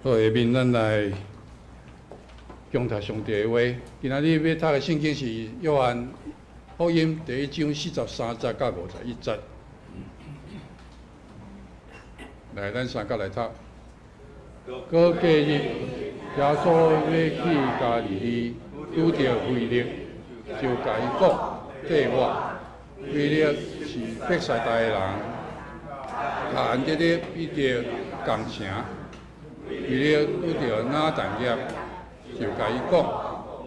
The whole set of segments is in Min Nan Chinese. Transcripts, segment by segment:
好，下面咱來恭讀上帝的話。今仔日欲讀的聖經是約翰福音第一章四十三節到五十一節。來，咱三角來讀。閣過日，耶穌欲去加利利，拄著腓力，就共伊講：綴我。腓力是伯賽大的人，佮安德烈、彼得仝城。腓力拄著拿但業，就共伊講：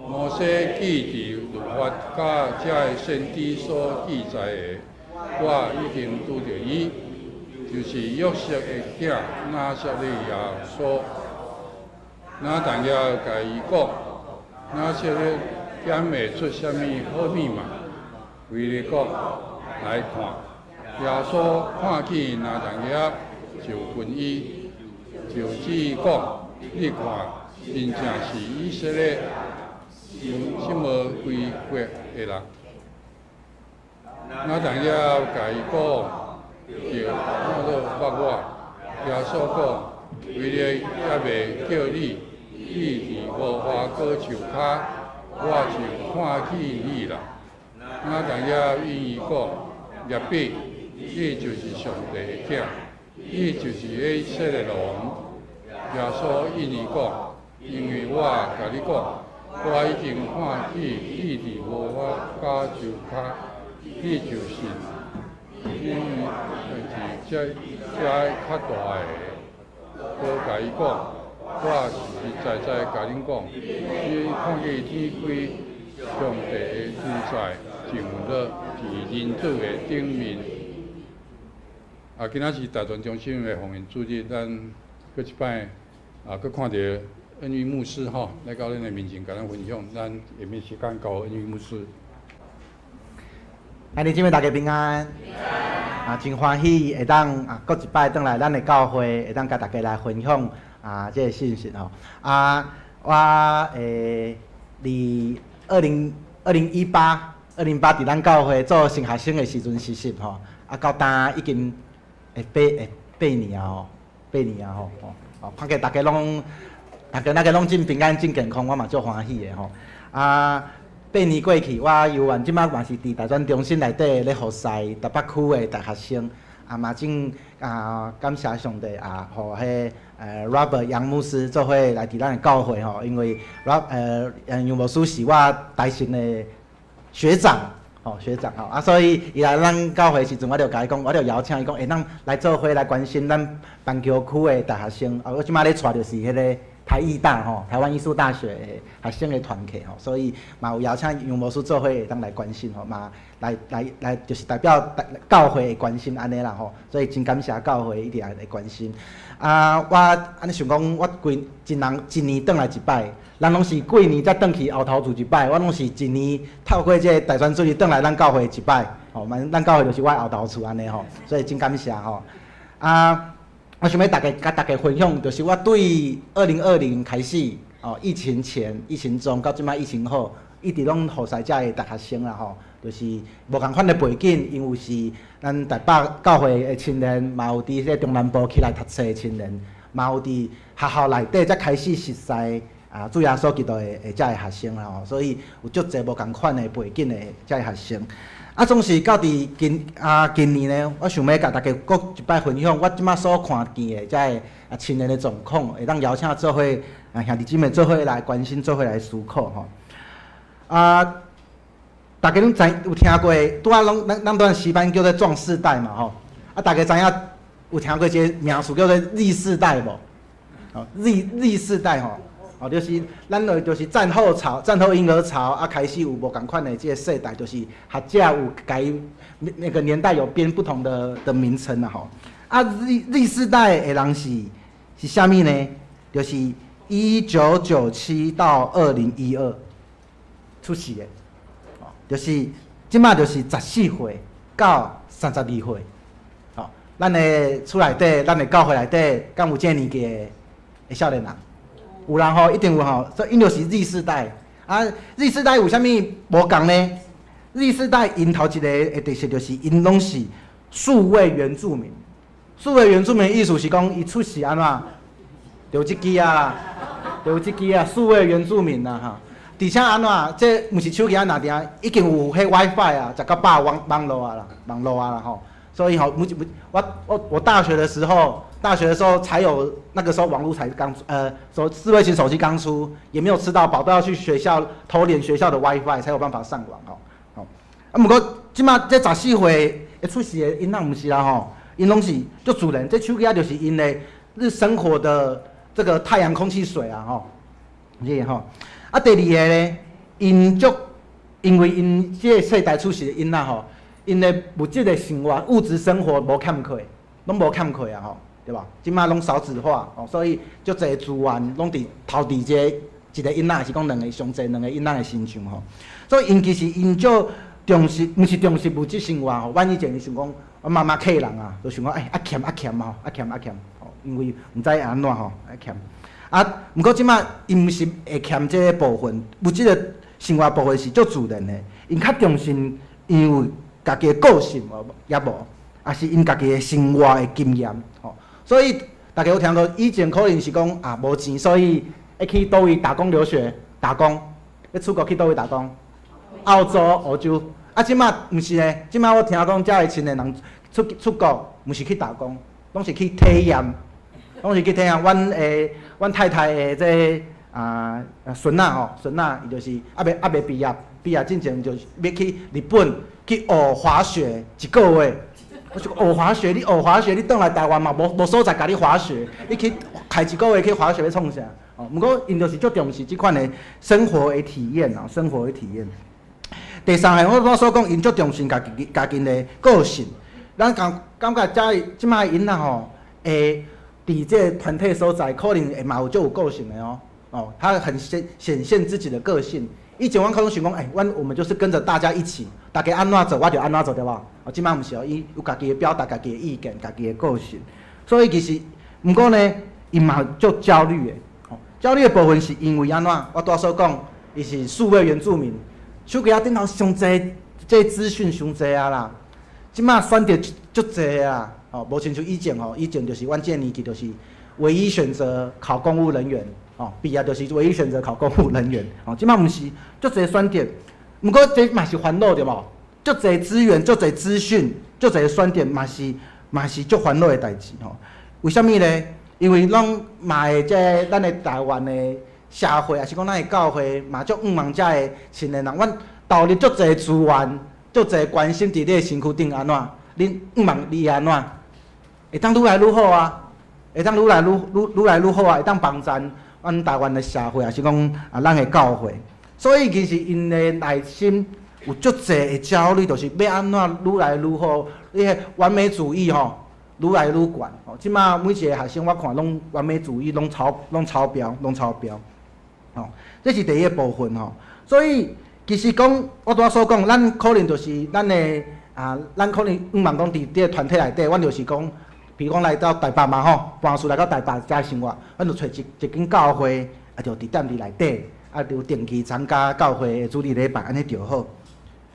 摩西記佇律法佮遮个先知所記載的，我已經拄著伊，就是約瑟的囝拿撒勒耶穌。拿但業共伊講：拿撒勒敢會出啥物好物嗎？腓力講：來看。耶穌看見拿但業，就問伊，就指伊講：你看，真正是以色列心無虧缺的人。拿但業共伊講：就怎做捌我？耶穌講：腓力猶未叫你，你佇無花果樹跤，我就看見你啦。拿但業應伊講：辣彼，你就是上帝的囝，你就是以色列王。耶穌應伊講：因為我共你講，我已經看見你佇無花果樹跤，你就信。因為是這這較大的。閣共伊講：我實實在在共恁講，你看見天開，上帝的天使降落佇人子的頂面。啊，今仔是大全中心的奉獻主日，咱閣一擺啊，閣看著恩玉牧師吼，來到咱的面前，共咱分享。咱下面時間交恩玉牧師。兄弟姊妹大家平安。啊，真歡喜會當啊，閣一擺轉來咱的教會，會當共大家來分享啊，這个信息吼。啊，我佇2018，2008佇咱教會做新學生的時陣實習吼，啊，到今已經會八年啊吼，八年啊吼，哦，看見大家攏，大家那個攏真平安、真健康，我嘛足歡喜的吼。啊，八年過去，我猶原這擺嘛是佇大專中心內底咧服侍台北區的大學生，啊嘛真啊感謝上帝啊，予彼Robert 楊牧師做伙來佇咱的教會吼，因為 Rob 楊牧師是我台神的學長，吼學長吼，啊所以伊來咱教會時陣，我就共伊講，我就邀請伊講，會當來做伙來關心咱板橋區的大學生，啊我這擺咧帶就是彼个台藝大吼，台灣藝術大學的學生的團契吼，所以嘛有邀請楊牧師做伙會當來關心吼，嘛來來來就是代表教會的關心按呢啦吼，所以真感謝教會一直來關心。啊，我按呢想講，我規一人一年轉來一擺，人攏是過年才轉去後頭厝一擺，我攏是一年透過這个大專主日轉來咱教會一擺，吼，咱教會就是我後頭厝按呢吼，所以真感謝吼。啊，我想欲大家共大家分享，就是我對2020開始，哦，疫情前、疫情中到這擺疫情後，一直攏服侍遮个大學生啦吼，就是無仝款的背景，因有是咱台北教會的青年，嘛有佇這個中南部起來讀冊的青年，嘛有佇學校內底才開始熟似啊主耶穌基督的遮个學生啦吼，所以有足濟無仝款的背景的遮个學生。啊，總是到佇近年呢，我想欲共大家閣一擺分享，我這擺所看見的遮个啊青年的狀況，會當邀請做伙啊兄弟姊妹做伙來關心，做伙來思考吼。啊，大家攏知有聽過，拄仔攏咱咱西班叫做壯世代嘛吼。啊，大家知影有聽過一个名詞叫做 Z 世代無？哦，Z 世代吼，哦，就是咱落就是戰後潮、戰後嬰兒潮啊，開始有無仝款的這个世代，就是學者有共伊每個年代有編不同的名稱啦吼。啊，Z 世代的人是啥物呢？就是1997到2012出世的，哦，就是這擺就是14歲到32歲，哦，咱的厝內底，咱的教會內底，敢有這个年紀的少年人？有人吼，一定有吼，所以𪜶就是 Z 世代。啊，Z 世代有啥物無仝呢？Z 世代𪜶頭一個的特色就是𪜶攏是數位原住民。數位原住民的意思是講，伊出世按怎？就這支啊，就這支啊，數位原住民啊吼。而且按怎？這毋是手機仔若定，已經有彼 WiFi 啊，食到飽網絡啊啦，網絡啊啦吼。所以吼，每每我大學的時候，大學的時候才有那個時候網路才剛智慧型手機剛出，也沒有吃到飽，都要去學校偷連學校的 WiFi 才有辦法上網吼。吼，啊，毋過這馬這14歲會出世的𪜶仔毋是啦吼，𪜶攏是足自然，這手機仔就是𪜶的日生活的這個太陽、空氣、水啊吼，是吼。啊，第二個咧，𪜶足因為𪜶這個世代出世的𪜶仔吼，𪜶的物質的生活、物質生活無欠缺，攏無欠缺啊吼，對吧？這馬攏少子化，哦，所以足濟資源攏佇投佇這一個𪜶仔，還是講兩個上濟兩個𪜶仔的身上吼。所以𪜶其實𪜶足重視，毋是重視物質生活吼。阮以前想講，阮媽媽客人啊，就想講，哎，啊儉啊儉吼，啊儉啊儉，吼，因為毋知按怎吼，啊儉。啊，毋過這馬𪜶毋是會欠這個部分，物質的生活部分是足自然的。𪜶較重視𪜶有家己的個性無，抑無，抑是𪜶家己的生活的經驗吼。所以大家有聽過以前可能是講啊無錢，所以會去佗位打工留學、打工，欲出國去佗位打工？澳洲、澳洲。啊，這馬毋是呢，這馬我聽講遮的青年人出國，毋是去打工，攏是去體驗，攏是去體驗。阮太太的這啊孫仔吼，孫仔伊就是猶未畢業，畢業進前就是欲去日本去學滑雪一個月。我想學滑雪，你學滑雪，你轉來台灣嘛，無所在共你滑雪，你去開一個月去滑雪欲創啥？哦，毋過𪜶就是足重視這款的生活的體驗啊，生活的體驗。第三個，我所講，𪜶足重視家己的個性。咱感覺遮這馬𪜶仔吼，會佇這個團體所在，可能會嘛有足有個性的哦。哦，他很顯現自己的個性。以前阮可能想講，欸，我們就是跟着大家一起，大家按怎做，我就按怎做，對無？哦，這馬毋是哦，伊有家己的表達、家己的意見、家己的個性。所以其實，毋過呢，伊嘛足焦慮的。哦，焦慮的部分是因為按怎？我拄仔所講，伊是數位原住民，手機仔頂頭傷濟，這資訊傷濟啊啦。這馬選擇足濟啊，哦，無親像以前吼，以前就是阮這個年紀就是唯一選擇考公務人員。哦，畢業就是唯一選擇考公務人員。哦，這馬毋是，足濟選擇，毋過這嘛是煩惱對無？足濟資源，足濟資訊，足濟選擇，嘛是足煩惱的代誌吼。為啥物呢？因為攏嘛會這咱的台灣的社會，抑是講咱的教會，嘛足向望遮的青年人，阮投入足濟資源，足濟關心佇你的身軀頂按怎？恁向望你按怎？會當愈來愈好啊！會當愈來愈好啊！會當幫贊阮台灣的社會，抑是講啊，咱的教會。所以其實𪜶的內心有足濟的焦慮，就是欲按怎愈來愈好。你彼完美主義吼，愈來愈懸。吼，這馬每一個學生我看攏完美主義，攏超標，攏超標。吼，這是第一個部分吼。所以其實講，我拄仔所講，咱可能就是咱的啊，咱可能向望講佇這個團體內底，阮就是講，比如講來到台北嘛吼，搬厝來到台北遮生活，阮就揣一間教會，啊，就佇踮佇內底，啊，就定期參加教會的主日禮拜，按呢就好。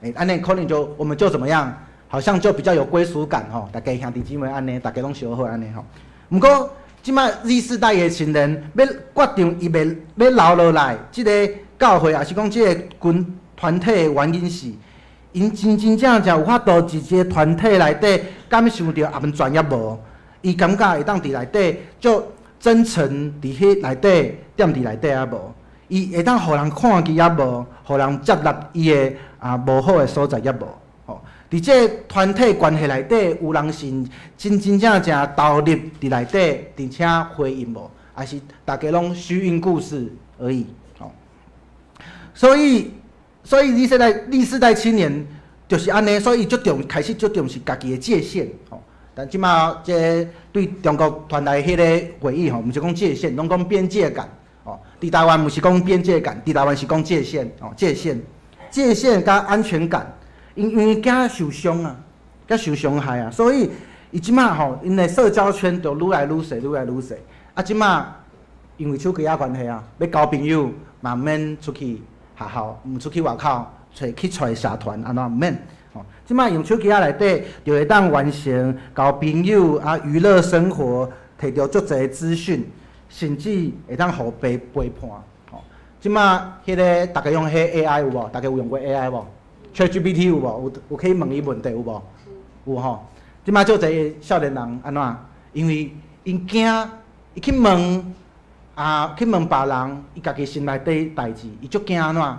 欸，按呢可能就我們就怎麼樣，好像就比較有歸屬感吼，大家兄弟姊妹按呢，大家攏相好按呢吼。毋過，這馬 Z 世代的青年欲決定伊欲欲留落來，這個教會，抑是講這個群團體的原因是，𪜶真真正正有法度佇這個團體內底感受著安全抑無？伊感覺會當佇內底足真誠佇彼內底踮佇內底抑無？伊會當予人看見抑無？予人接納伊的啊無好的所在抑無？吼，佇這個團體關係內底，有人是真真正正投入佇內底，並且回應無？抑是大家攏虛應故事而已？吼，所以 Z 世代青年就是按呢，所以足重開始足重視家己的界限，吼。但這馬這對中國傳來彼個會議吼，毋是講界限，攏講邊界感。哦，佇台灣毋是講邊界感，佇台灣是講界限，哦，界限，界限佮安全感，因為驚受傷啊，驚受傷害啊，所以伊這馬吼，𪜶的社交圈就愈來愈細，愈來愈細。啊，這馬因為手機仔關係啊，欲交朋友嘛毋免出去學校，毋出去外口，去揣社團，按怎毋免。吼，這馬用手機仔內底就會當完成交朋友啊、娛樂生活，摕著足濟資訊。甚至會當予被背叛。吼，這馬彼个逐家用彼 AI 有無？逐家有用過 AI 無？ChatGPT 有無？有去問伊問題有無？有吼。這馬足濟少年人按怎？因為𪜶驚，伊去問啊，去問別人，伊家己心內底代誌，伊足驚按怎？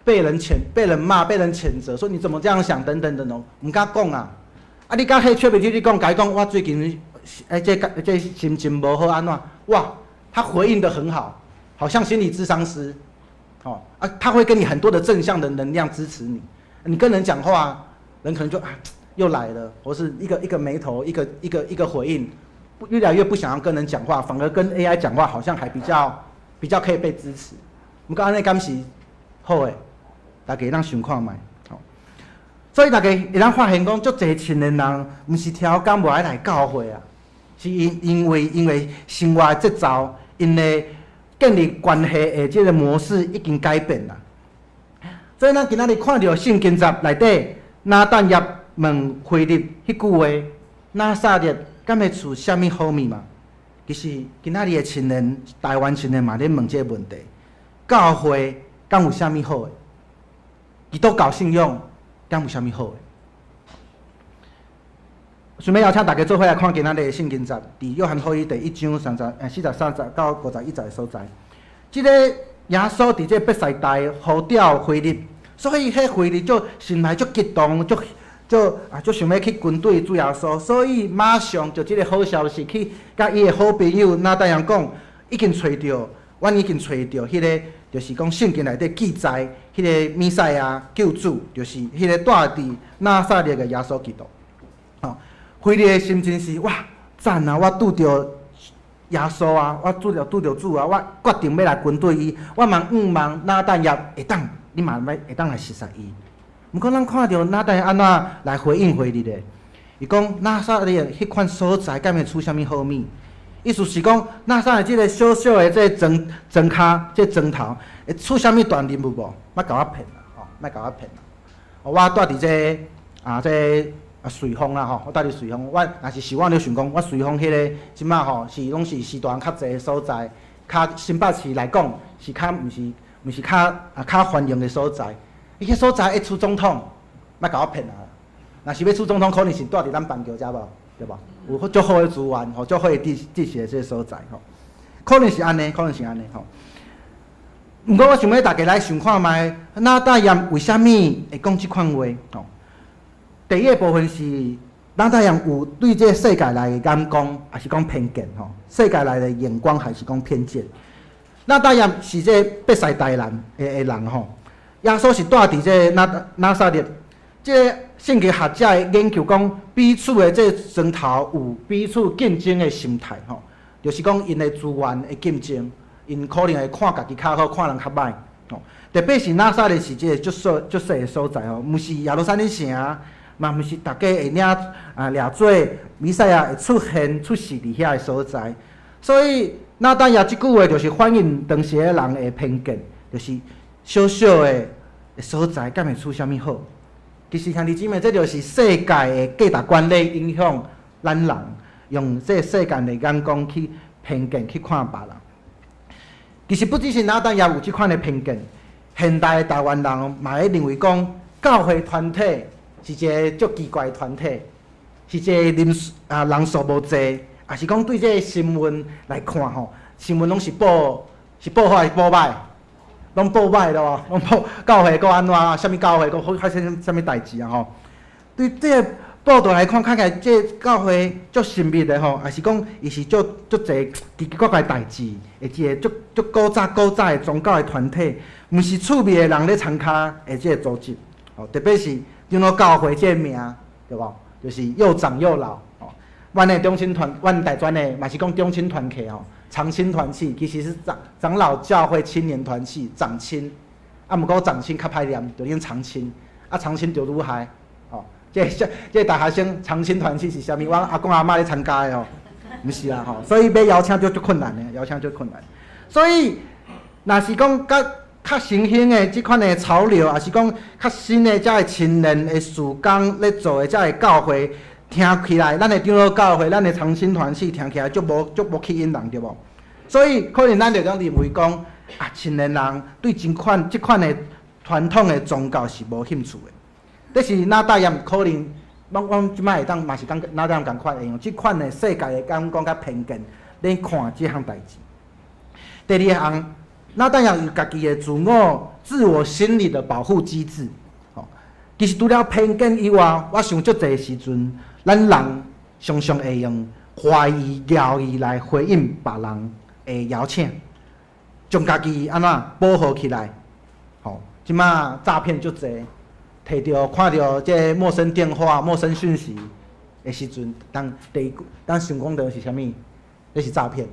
被人譴、被人罵、被人譴責，說你怎麼這樣想，等等等等，毋敢講啊！啊，你佮彼 ChatGPT 你講，共伊講，我最近欸，這這心情無好，按怎？哇，他回應得很好，好像心理諮商師，哦啊，他會給你很多的正向的能量支持你。你跟人講話，人可能就啊又來了，或是一個一個眉頭，一個一個一個回應，越來越不想要跟人講話，反而跟 AI 講話好像還比較可以被支持。毋過按呢敢是好的？大家當想看覓，吼。所以大家會當發現講，足濟青年人毋是超工無愛來教會啊，是因為生活節奏，𪜶的建立關係的這個模式已經改變啦。所以咱今仔日看著聖經節內底，拿但業問腓力彼句話：拿撒勒敢會出啥物好物嗎？其實今仔日的青年，台灣青年嘛咧問這個問題：教會敢有啥物好的？基督教信仰敢有啥物好的？順便邀請大家做伙來看今仔日的聖經節，佇約翰福音第一章3043節到51節的所在。這個耶穌佇這伯賽大呼召腓力，所以彼腓力就心內足激動，足足啊足想欲去跟隨主耶穌，所以馬上就這個好消息去佮伊的好朋友拿但業講，已經揣著，阮已經揣著彼個。就是講聖經內底記載，彼個彌賽亞救主，就是彼個住佇拿撒勒的耶穌基督。吼，腓力的心情是哇讚啊！我拄著耶穌啊，我拄著主啊，我決定欲來跟隨伊。我嘛向望拿但業會當，你嘛欲會當來熟似伊。毋過咱看著拿但業按怎來回應腓力的？伊講拿撒勒彼款所在，敢會出啥物好物？意思是講，拿撒勒這個小小的這個莊莊跤，這個莊頭，會出啥物大人物無？莫共我騙啦，吼！莫共我騙啦！我住佇這啊，這啊瑞豐啦吼，我住佇瑞豐。我若是是我咧想講，我瑞豐彼個這馬吼是攏是序大人較濟的所在，較新北市來講是較毋是較啊較繁榮的所在。彼個所在會出總統，莫共我騙啦！若是欲出總統，可能是住佇咱板橋遮無？對無？有足好的資源，吼，足好的知識的這個所在，吼，可能是按呢，可能是按呢，吼。毋過我想欲大家來想看覓，拿但業為啥物會講這款話？吼，第一个部分是拿但業有對這個世界來的眼光，抑是講偏見，吼，世界來的眼光還是講偏見？拿但業是這個伯賽大人的人，吼，耶穌是住佇這個拿撒勒，這個聖經學者的研究講，彼此的這個莊頭有彼此競爭的心態，吼，就是講𪜶的資源的競爭，𪜶可能會看家己較好，看人較䆀，吼。特別是拿撒勒是這個足細足細的所在，吼，毋是耶路撒冷城，嘛毋是逐家會領啊掠做彌賽亞會出現出世佇遐的所在，所以拿但業這句話就是反映當時的人的偏見，就是小小的所在，敢會出啥物好？其實兄弟姊妹，這就是世界的價值觀咧影響咱人，用這個世間的眼光去偏見去看別人。其實不只是拿但業有這款的偏見，現代的台灣人嘛會認為講，教會團體是一個足奇怪的團體，是一個人啊人數無濟，抑是講對這個新聞來看吼，新聞攏是報是報好還是報歹？攏報歹咯，攏報教會閣按怎？啥物教會閣發生啥物代誌啊？吼，對這個報道來看，看起來這個教會足神秘的吼，抑是講伊是足足濟奇奇怪怪代誌，的一個足足古早古早的宗教的團體，毋是趣味的人咧參加的這個組織，吼，特別是長老教會這個名，對無？就是又長又老，吼。阮的中青團，阮大專的嘛是講中青團契吼。長青團契其實是長老教會青年團契，長青，啊，毋過長青較歹念，就變長青，啊，長青就愈害，吼，這這這大學生長青團契是啥物？阮阿公阿嬤咧參加的吼，毋是啦吼，所以欲邀請就足困難的，邀請足困難。所以，若是講較較新興的這款的潮流，抑是講較新的這个青年的事工咧做的這个教會，聽起來，咱的長老教會，咱的長青團契聽起來足無足無吸引人，對無？所以可能咱就講認為講啊，青年人對這款這款的傳統的宗教是無興趣的。但是拿但業可能，阮這擺會當嘛是講拿但業仝款，會用這款的世界的眼光佮偏見來看這項代誌。第二項，拿但業有家己的自我自我心理的保護機制。吼，其實除了偏見以外，我想足濟時陣，咱人常常會用懷疑、猶豫來回應別人的邀請，將家己按怎保護起來。吼，這馬詐騙足濟，提著看著這陌生電話、陌生訊息的時陣，當第一當想講著是啥物？這是詐騙。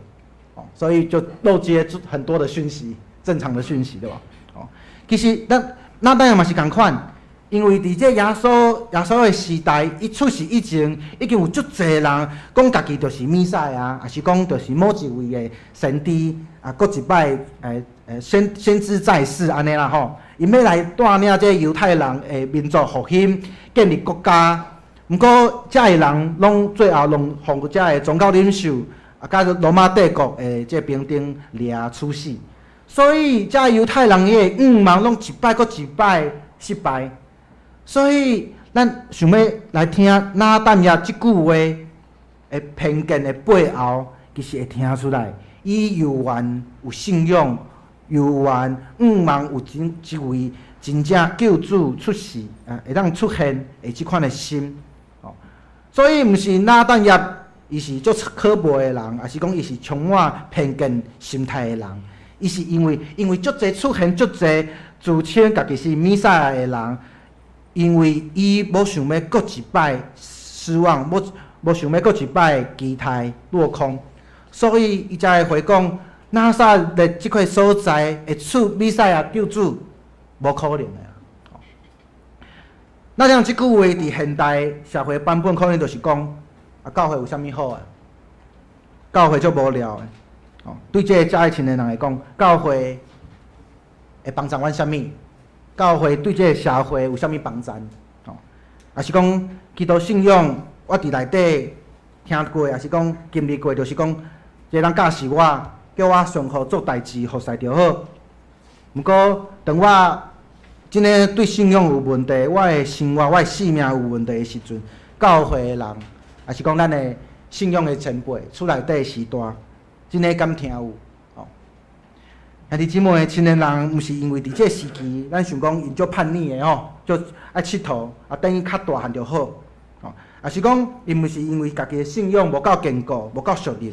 哦，所以就漏接很多的訊息，正常的訊息對吧？哦，其實咱拿但業嘛是仝款，因為佇這耶穌的時代，伊出世以前，已經有足濟人講家己就是彌賽亞，抑是講就是某一位的先知啊，閣一擺先知在世按呢啦吼，𪜶欲來帶領這猶太人的民族復興，建立國家。毋過遮的人攏最後攏予遮的宗教領袖啊，佮羅馬帝國的這兵丁掠處死。所以遮猶太人的願望攏一擺閣一擺失敗。所以，咱想欲來聽拿但業這句話的偏見的背後，其實會聽出來，伊猶原有信仰，猶原向望有真一位真正救主出世啊，會當出現的這款的心。哦，所以毋是拿但業，伊是足可惡的人，抑是講伊是充滿偏見心態的人。伊是因為足濟出現足濟自稱家己是彌賽亞的人。因為伊無想欲閣一擺失望，無想欲閣一擺期待落空，所以伊才會回講，拿撒勒這塊所在會出彌賽亞救主，無可能的。那像這句話佇現代社會版本，可能就是講啊，教會有啥物好啊？教會足無聊的。哦，對這個遮的青年人來講，教會會幫助阮啥物？教會對這個社會有啥物幫助？哦，抑是講基督信仰，我佇內底聽過，抑是講經歷過，就是講這個人教示我，叫我順服做代誌，服侍就好。毋過，當我真的對信仰有問題，我的生活、我的性命有問題的時陣，教會的人，抑是講咱的信仰的前輩，厝內底序大，真的敢聽有？兄弟姊妹，青年人毋是因為佇這個時期，咱想講𪜶足叛逆的吼，足愛𨑨迌，啊等伊較大漢就好，吼，抑是講𪜶毋是因為家己的信仰無夠堅固、無夠屬靈，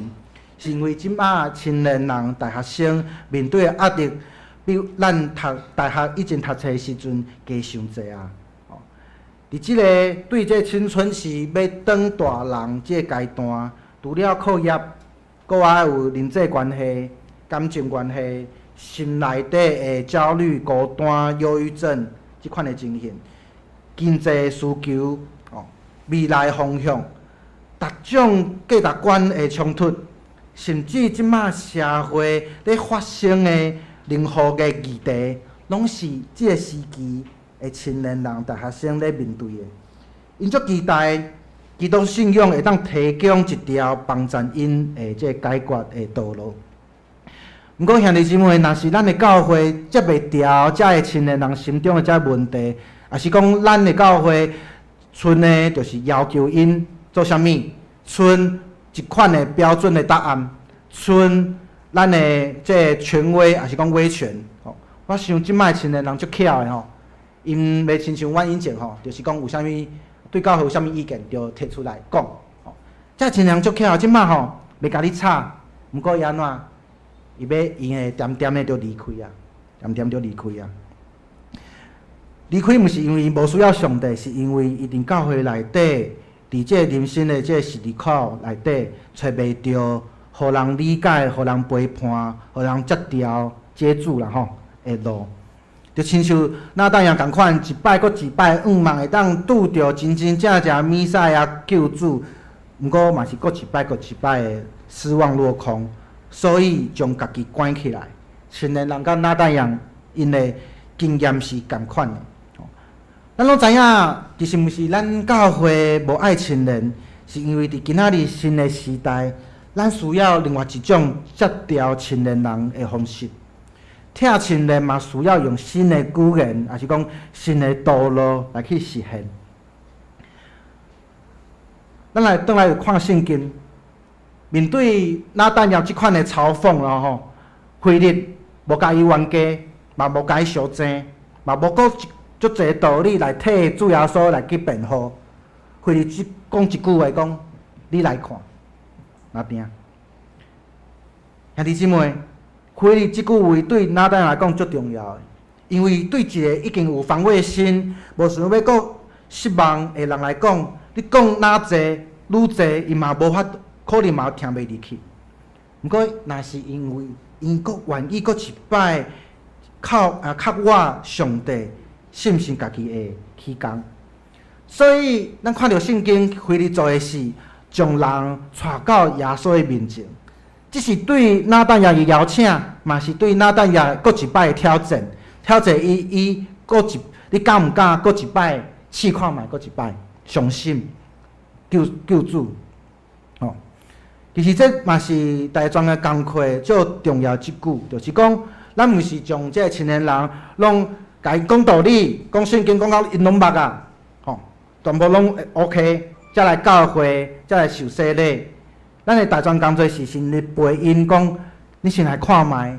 是因為這馬青年人、大學生面對的壓力，比咱讀大學以前讀冊的時陣加傷濟啊！吼，佇這個對這青春期欲當大人這個階段，除了課業，閣還有人際關係、感情關係。心內底的焦慮、孤單、憂鬱症這款的情形，經濟需求、哦，未來方向，逐種價值觀的衝突，甚至這馬社會咧發生的任何的議題，攏是這個時期的青年人、大學生咧面對的。𪜶足期待基督信仰會當提供一條幫助𪜶的這個解決的道路。毋過兄弟姊妹，若是咱的教會接袂牢遮的青年人心中的這問題，抑是講咱的教會賰的，就是要求𪜶做啥物？賰一款的標準的答案，賰咱的這個權威，抑是講威權？吼，我想這擺青年人足巧的吼，𪜶袂親像阮以前吼，就是講有啥物對教會有啥物意見，就提出來講。吼，這青年人足巧，這擺吼袂共你吵，毋過伊按怎？伊欲伊會恬恬的就離開啊，恬恬就離開啊。離開毋是因為伊無需要上帝，是因為伊佇教會內底，佇這個人生的這個十字口內底，揣袂著，予人理解、予人陪伴、予人接牢、接住啦吼的路。就親像拿但業仝款，一擺閣一擺，向望會當拄著真真正正彌賽亞救主，毋過嘛是閣一擺閣一擺的失望落空。所以將家己關起來，青年人佮拿但業，𪜶的經驗是仝款的。咱攏知影，其實毋是咱教會無愛青年，是因為佇今仔日新的時代，咱需要另外一種協調青年人的方式。疼青年嘛需要用新的語言，抑是講新的道路來去實現。咱來轉來看聖經，面對拿但業這款的嘲諷咯吼，腓力無共伊冤家，嘛無共伊相爭，嘛無閣足濟道理來替主耶穌來去辯護。腓力只講一句話，講：你來看，那定。兄弟姊妹，腓力這句話對拿但業來講足重要的，因為對一個已經有防衛心、無想欲閣失望的人來講，你講哪濟愈濟，伊嘛無法可能嘛聽袂入去。毋過，若是因為𪜶閣願意閣一擺靠啊較倚上帝，信心家己會起工。所以，咱看著聖經，腓力做的是將人帶到耶穌的面前。這是對拿但業的邀請，嘛是對拿但業閣一擺的挑戰。挑戰伊，伊閣一，你敢毋敢閣一擺試看覓？閣一擺相信救救主。吼，其實這嘛是大專的工課最重要一句，就是講，咱毋是將這个青年人攏共𪜶講道理、講聖經，講到𪜶攏捌啊，吼，全部攏 OK，才來教會，才來受洗禮。咱的大專工作是先咧陪𪜶講，你先來看覓，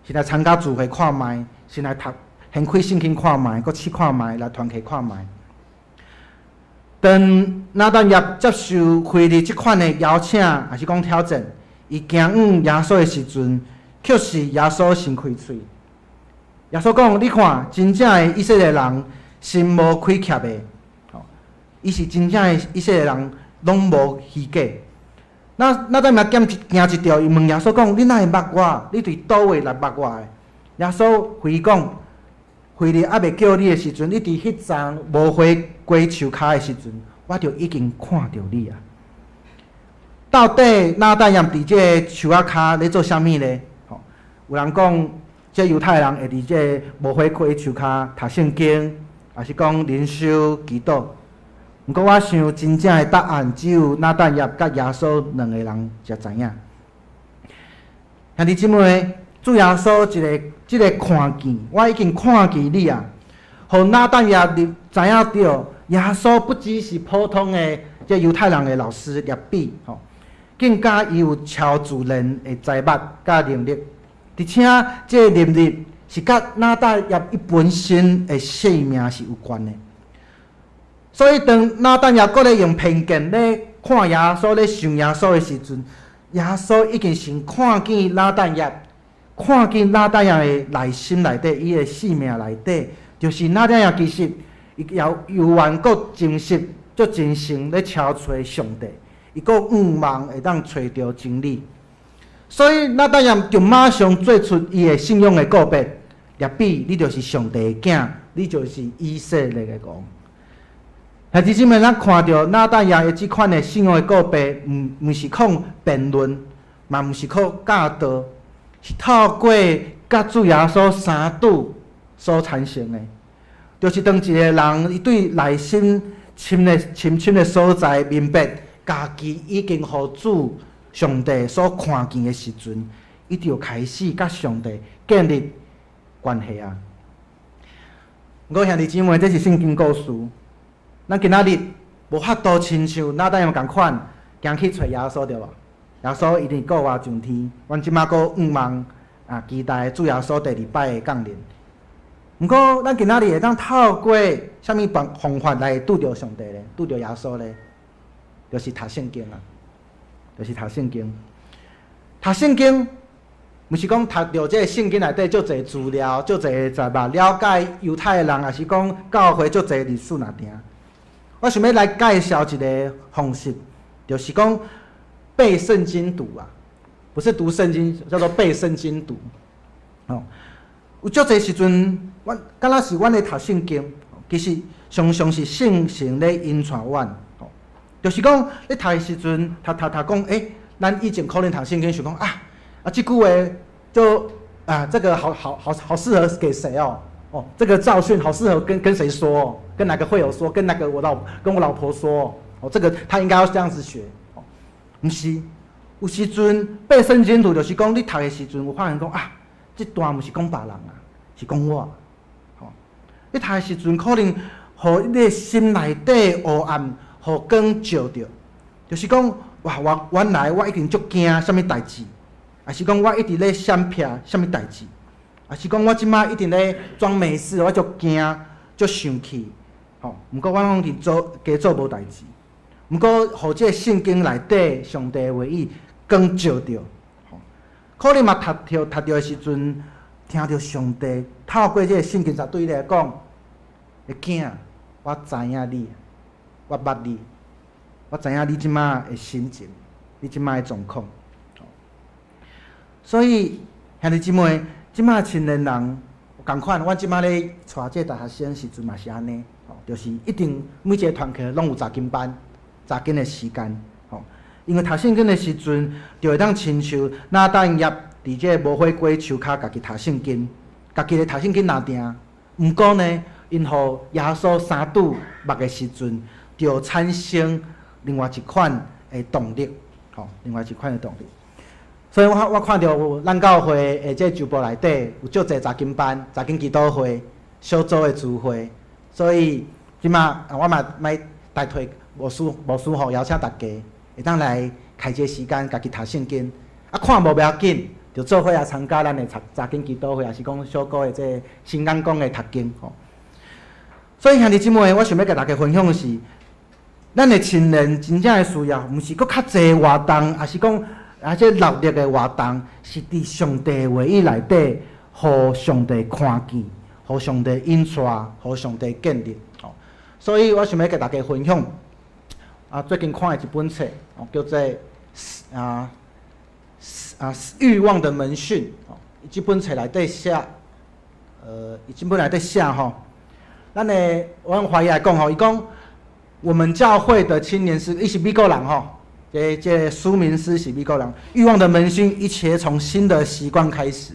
先來參加聚會看覓，先來讀，掀開聖經看覓，閣試看覓，來團契看覓。當拿但業接受腓力這款的邀請，抑是講挑戰，伊行往耶穌的時陣，卻是耶穌先開喙。耶穌講：你看，真正的以色列人心無虧欠的，吼，伊是真正的以色列人，攏無虛假。那拿但業驚一跳，伊問耶穌講：你哪會捌我？你佇佗位來捌我的？耶穌回講：腓力猶未叫你的時陣，你佇彼叢無花果樹跤的時陣，我就已經看著你啊。到底拿但業佇這个樹仔跤咧做啥物呢？吼，有人講，這猶太人會佇這個無花果樹跤讀聖經，抑是講靈修祈禱。毋過我想真正的答案，只有拿但業佮耶穌兩个人才知影。兄弟姊妹，主耶穌一个這个看見，我已經看見你啊！予拿但業知影著，耶穌不只是普通的這猶太人的老師拉比吼，更加伊有超自然的才捌佮能力，而且這个能力是佮拿但業伊本身的生命是有關的。所以當拿但業閣咧用偏見咧看耶穌、咧想耶穌的時陣，耶穌已經先看見拿但業，看見拿但業的內心內底，伊的生命內底，就是拿但業其實伊猶猶原閣真實、足真誠咧朝揣上帝，伊閣向望會當揣著真理。所以拿但業就馬上做出伊的信仰的告白：拉比，你就是上帝的囝，你就是以色列的王。兄弟姊妹，咱看著拿但業的這款的信仰的告白，毋是靠辯論，嘛毋是靠教導，是透過佮主耶穌相拄所產生的。就是當一個人伊對內心深的深深的所在明白，家己已經予主上帝所看見的時陣，伊就開始佮上帝建立關係啊。我兄弟姊妹，這是聖經故事。咱今仔日無法度親像拿但業仝款，行去揣耶穌對無？耶穌一定復活上天，阮這馬閣向望啊，期待主耶穌第二擺的降臨。毋過，咱今仔日會當透過啥物方方法來拄著上帝咧？拄著耶穌咧？就是讀聖經啊，就是讀聖經。讀聖經，毋是講讀著這个聖經內底足濟資料、足濟在吧？了解猶太人，抑是講教會足濟歷史爾爾。我想欲來介紹一个方式，就是講背聖經讀啊，不是讀聖經，叫做背聖經讀。哦，有足濟時陣，阮敢若是阮咧讀聖經，其實常常是聖神咧引帶阮。哦，就是講咧讀的時陣，讀讀讀講，欸，咱以前可能讀聖經想講啊，啊，這句話就啊，這個好好好好適合給誰哦？哦，這個教訓好適合跟誰說哦？跟哪個會友說？跟那個我老跟我老婆說哦？這個他應該要這樣子學。哦，毋是，有時陣爬聖經圖，就是講你讀的時陣有發現講啊，這段毋是講別人啊，是講我。吼，你讀的時陣可能予你的心內底黑暗，予光照著，就是講哇，我原來我一定足驚啥物代誌，抑是講我一直咧閃避啥物代誌，抑是講我這擺一直咧裝沒事，我足驚足生氣，吼。毋過我攏佇做假做無代誌，毋過予這個聖經內底上帝的話語光照著，吼，可能嘛讀著讀著的時陣，聽著上帝透過這個聖經就對你來講，囝，我知影你，我捌你，我知影你這擺的心情，你這擺的狀況。所以兄弟姊妹，這擺青年人仝款，阮這擺咧帶這個大學生時陣嘛是按呢，吼，就是一定每一個團契攏有查經班、查經的時間，吼，因為讀聖經的時陣，就會當親像拿但業佇這個無花果樹跤家己讀聖經，家己咧讀聖經若定，毋過呢，𪜶予耶穌三拄目的時陣，就產生另外一款的動力，吼，另外一款的動力。所以我我看著咱教會的這周報內底有足濟查經班、查經祈禱會、小組的聚會，所以這馬我嘛欲代替牧師牧師吼邀請大家會當來開這個時間，家己讀聖經。啊，看無欲要緊，就做伙來參加咱的查查經祈禱會，抑是講小組的這個新眼光的讀經吼。所以兄弟姊妹，我想欲共大家分享的是，咱的青年真正的需要，毋是閣較濟活動，抑是講啊這熱烈的活動，是佇上帝的話語內底，予上帝看見，予上帝引帶，予上帝建立。吼，所以我想欲共大家分享，啊，最近看的一本冊，哦，叫做啊欲望的門訓，哦，這本冊內底寫，伊這本內底寫吼，咱的我用華語來講吼，伊講我們教會的青年是，伊是美國人吼，這這蘇明斯是美國人。欲望的門訓，一切從新的習慣開始。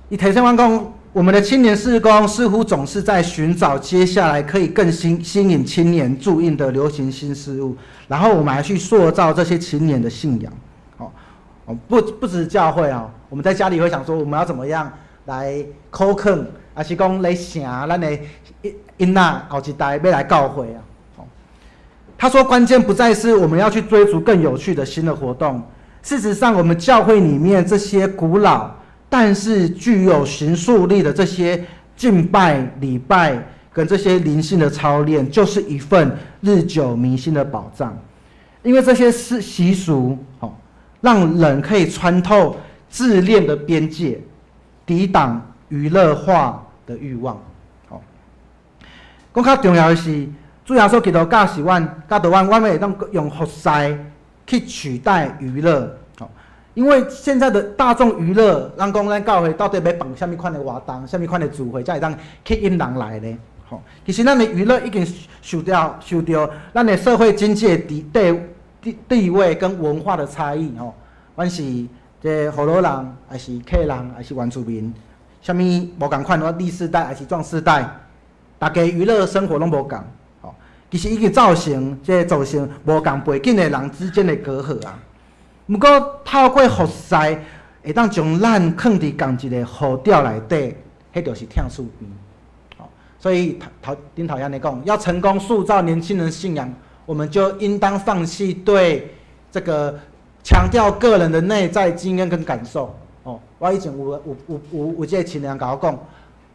伊提醒阮講，我們的青年事工似乎總是在尋找接下來可以更新吸引青年注意的流行新事物，然後我們還去塑造這些青年的信仰。哦，不不止教會啊，我們在家裡會想說，我們要怎麼樣來口勸，抑是講來成咱的囡仔後一代欲來教會啊。他說，關鍵不再是我們要去追逐更有趣的新的活動。事實上，我們教會裡面這些古老但是具有形塑力的這些敬拜、禮拜跟這些靈性的操練，就是一份日久彌新的寶藏。因為這些是習俗，哦，讓人可以穿透自戀的邊界，抵擋娛樂化的慾望。好，閣較重要的是，主耶穌基督教示阮，教導阮，阮會當用服侍去取代娛樂。因為現在的大眾娛樂，咱講咱教會到底欲辦啥物款的活動，啥物款的聚會，才會當吸引人來呢？吼，其實咱的娛樂已經受著受著咱的社會經濟的地地地位跟文化的差異。吼，阮是這河洛人，抑是客人，抑是原住民，啥物無仝款，我 Z 世代抑是壯世代，大家娛樂生活攏無仝。其實已經造成這個造成無仝背景的人之間的隔閡啊。毋過透過服侍，會當將咱囥佇仝一個號調內底，彼就是疼厝邊。所以頭頂頭按呢講，要成功塑造年輕人信仰，我們就應當放棄對這個強調個人的內在經驗跟感受。哦，我以前有有有有有這個青年共我講，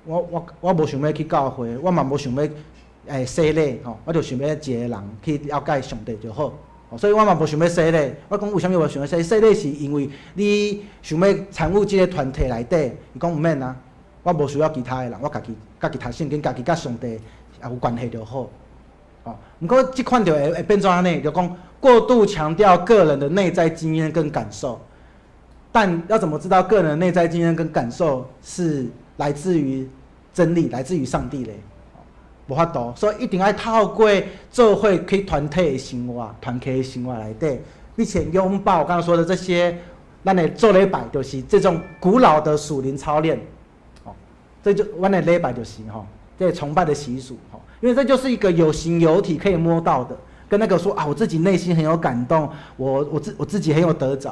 我我我無想欲去教會，我嘛無想欲洗禮吼，我就想欲一個人去了解上帝就好。所以我嘛無想欲洗禮。我講為啥物無想欲洗？洗禮是因為你想欲參與這個團體內底。伊講毋免啊，我無需要其他的人，我家己家己讀聖經，家己佮上帝也有關係就好。哦，毋過這款就會會變做按呢，就講過度強調個人的內在經驗跟感受。但要怎麼知道個人的內在經驗跟感受是來自於真理，來自於上帝嘞？無法度，所以一定愛透過做伙去團體的生活、團契的生活內底，並且擁抱我剛剛說的這些，咱的做禮拜就是這種古老的屬靈操練，哦，這就阮的禮拜就是吼，這個崇拜的習俗，吼，因為這就是一個有形有體可以摸到的，跟那個說啊，我自己內心很有感動，我自己很有得著。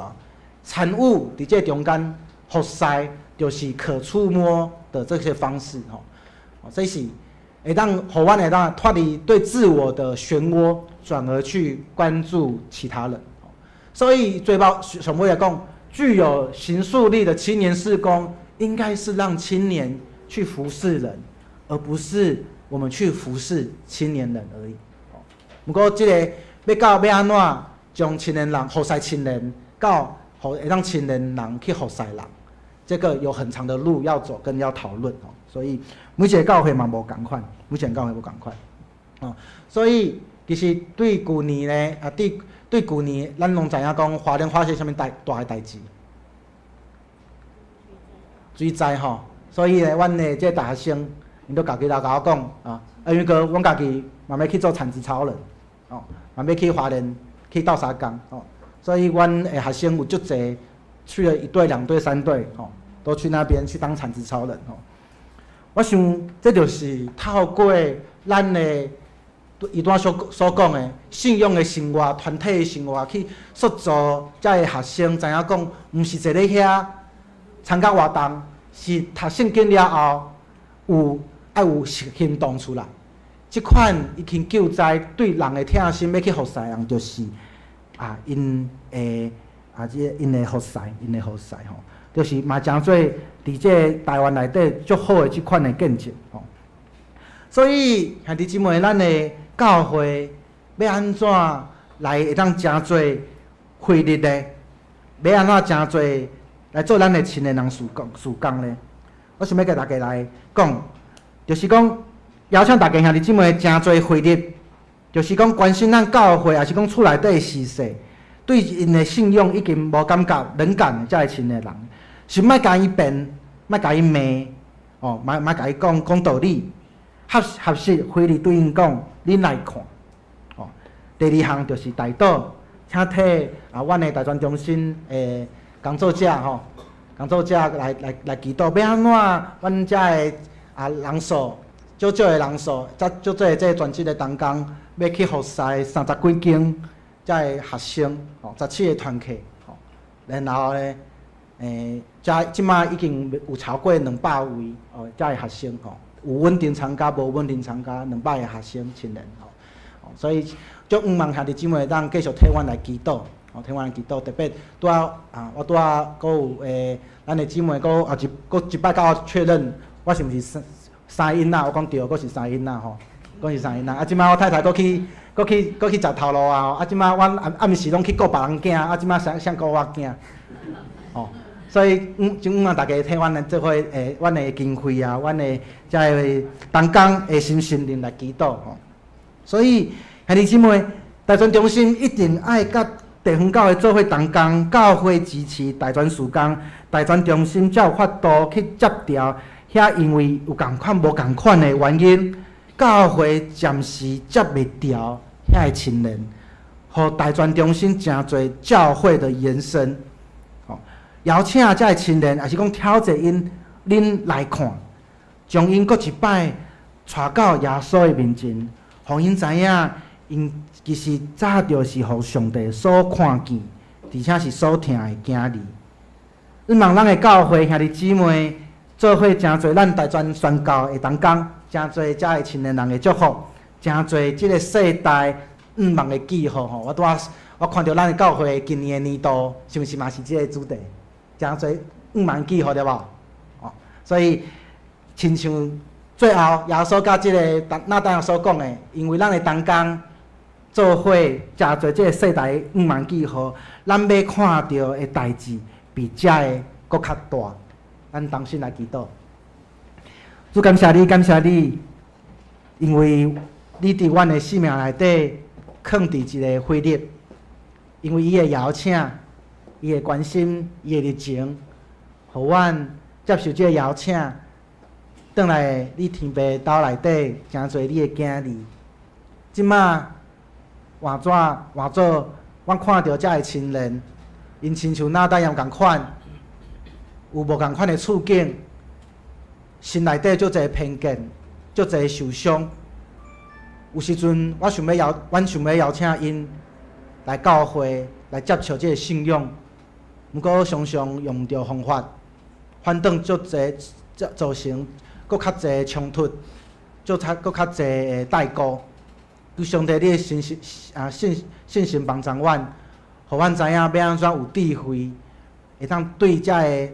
產物佇這中間，服侍就是可觸摸的這些方式吼，這是會當予阮會當脫離對自我的漩渦，轉而去關注其他人。所以最後上尾來講，具有形塑力的青年事工，應該是讓青年去服侍人，而不是我們去服侍青年人而已。毋過這个欲到欲按怎將青年人服侍青年，到予會當青年人去服侍人，這個有很長的路要走，跟要討論哦。所以每一个教會嘛無仝款，每一个教會無仝款哦。所以其實對舊年呢，啊對對舊年，咱攏知影講花蓮發生啥物大大的代誌，水災吼。所以呢，阮的這大學生，𪜶都家己來共我講啊，因為閣阮家己嘛欲去做鏟子超人。哦，嘛欲去花蓮去鬥相共哦，所以阮的學生有足濟去了一隊、兩隊、三隊，吼，都去那邊去當鏟子超人吼。我想這就是透過咱的伊拄仔所講的信仰的生活、團體的生活，去塑造遮个學生知影講，毋是坐咧遐參加活動，是讀聖經了後有愛有行動出來。這款已經救災對人的疼心，欲去服侍人，就是啊，𪜶的啊，這个𪜶的服侍，𪜶的服侍吼，就是嘛，誠做佇這个台灣內底足好的這款的見證吼。所以兄弟姊妹，咱的教會欲按怎來會當誠做費力呢？欲按怎誠做來做咱的青年人事工事工呢？我想欲共大家來講，就是講，邀請大家兄弟姊妹誠濟費力，就是講關心咱教會，抑是講厝內底的時勢，對𪜶的信仰已經無感覺、冷感的遮个青年人，是莫共伊辯，莫共伊罵，哦，莫共伊講講道理，合合適費力對𪜶講，恁來看，哦。第二項就是代禱，請替啊，阮的大專中心的工作者吼，工作者來祈禱，欲按怎阮遮的啊人數。少少的人數，才少少的這個全職的同工，欲去服侍三十幾間遮个學生，吼，17个團契，吼，然後呢，遮這馬已經有超過200位哦，遮个學生吼，有穩定參加，無穩定參加，200個學生青年吼，所以足向望兄弟姊妹當繼續替阮來祈禱，哦，替阮來祈禱，特別拄仔啊，我拄仔閣有咱的姊妹閣也一閣一擺共我確認，我是毋是生三个囡仔，我講對，閣是三个囡仔吼，閣是三个囡仔。啊，這馬我太太閣去，閣去，閣去食頭路啊！啊，這馬阮暗暗時攏去顧別人囝，啊，這馬誰誰顧我囝？哦，所以真向望大家替阮來做伙，阮的經費啊，阮的遮个同工的心心靈來祈禱吼。所以兄弟姊妹，大專中心一定愛佮地方教會做伙同工，教會支持大專事工，大專中心才有法度去接調遐因為有仝款無仝款的原因，教會暫時接袂牢遐个青年，予大專中心誠濟教會的延伸，吼，邀請遮个青年，抑是講挑戰𪜶，恁來看，將𪜶閣一擺帶到耶穌的面前，予𪜶知影，𪜶其實早就是予上帝所看見，而且是所疼的囝兒。向望咱的教會兄弟姊妹做伙誠濟，咱大專宣教的同工，誠濟遮个青年人的祝福，誠濟這个世代向望的記號吼。我拄仔我看著咱的教會今年的年度，是毋是嘛是這个主題？誠濟向望記號對無？哦，所以親像最後耶穌佮這个拿但業所講的，因為咱的同工做伙誠濟這个世代向望記號，咱欲看著的代誌比遮个閣較大。咱同心來祈禱。主感謝你，感謝你，因為你佇阮的生命內底囥佇一个腓力，因為伊的邀請，伊的關心，伊的熱情，予阮接受這个邀請，轉來你天父兜內底，成做你的囝兒。這馬換怎換做，阮看著遮个青年，𪜶親像拿但業仝款，有無仝款的處境，心內底足濟偏見，足濟受傷。有時陣我想欲邀，阮想欲邀請𪜶來教會來接觸這个信仰，毋過常常用毋著方法，反轉足濟造成閣較濟衝突，做較閣較濟的代溝。求上帝，你的信心啊信信心幫助阮，予阮知影欲按怎有智慧，會當對遮个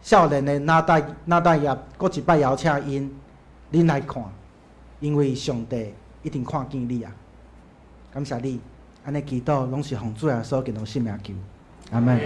少年的拿答拿答業，閣一擺邀請𪜶，恁來看，因為上帝一定看見你啊！感謝你，按呢祈禱攏是奉主耶穌基督聖名求，阿門。